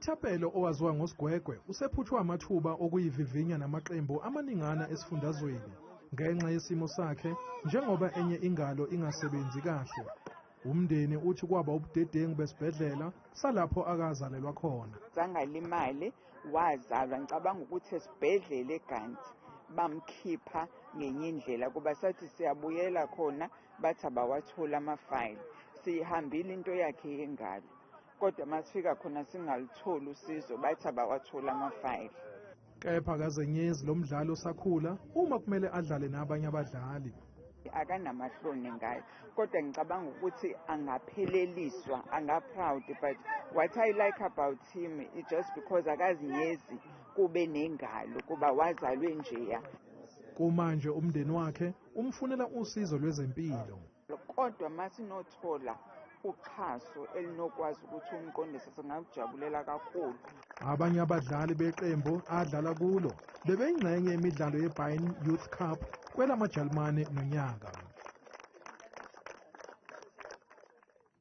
UThapelo owaziwa ngoSigwegwe usephutshwe amathuba okuyivivinya namaqembu amaningana esifundazweni ngenxa yesimo sakhe njengoba enye ingalo ingasebenzi kahle. Umndeni uthi kwaba ubudedengu besibhedlela salapho akazalelwa khona. Zangalimale wazalwa, ngicabanga ukuthi esibhedlela eGanti bamkhipha ngenye indlela kuba sathi siyabuyela khona bathi abawatholi amafayili. Siyihambile into yakhe yengalo, kodwa masifika khona singalutholi usizo, bathi abawatholi amafayili. Kepha akazenyezi lo mdlali osakhula uma kumele adlale nabanye abadlali. Akanamahloni ngayo, kodwa ngicabanga ukuthi angapheleliswa, anga-proud. But what I like about him is just because akazinyezi kube nengalo kuba wazalwe njeya. Kumanje umndeni wakhe umfunela usizo lwezempilo. Kodwa masinothola uxhaso elinokwazi ukuthi umqondise, singakujabulela kakhulu. Abanye abadlali beqembu adlala kulo bebeyingxenye yemidlalo yeBayern Youth Cup kwelamaJalimane nonyaka.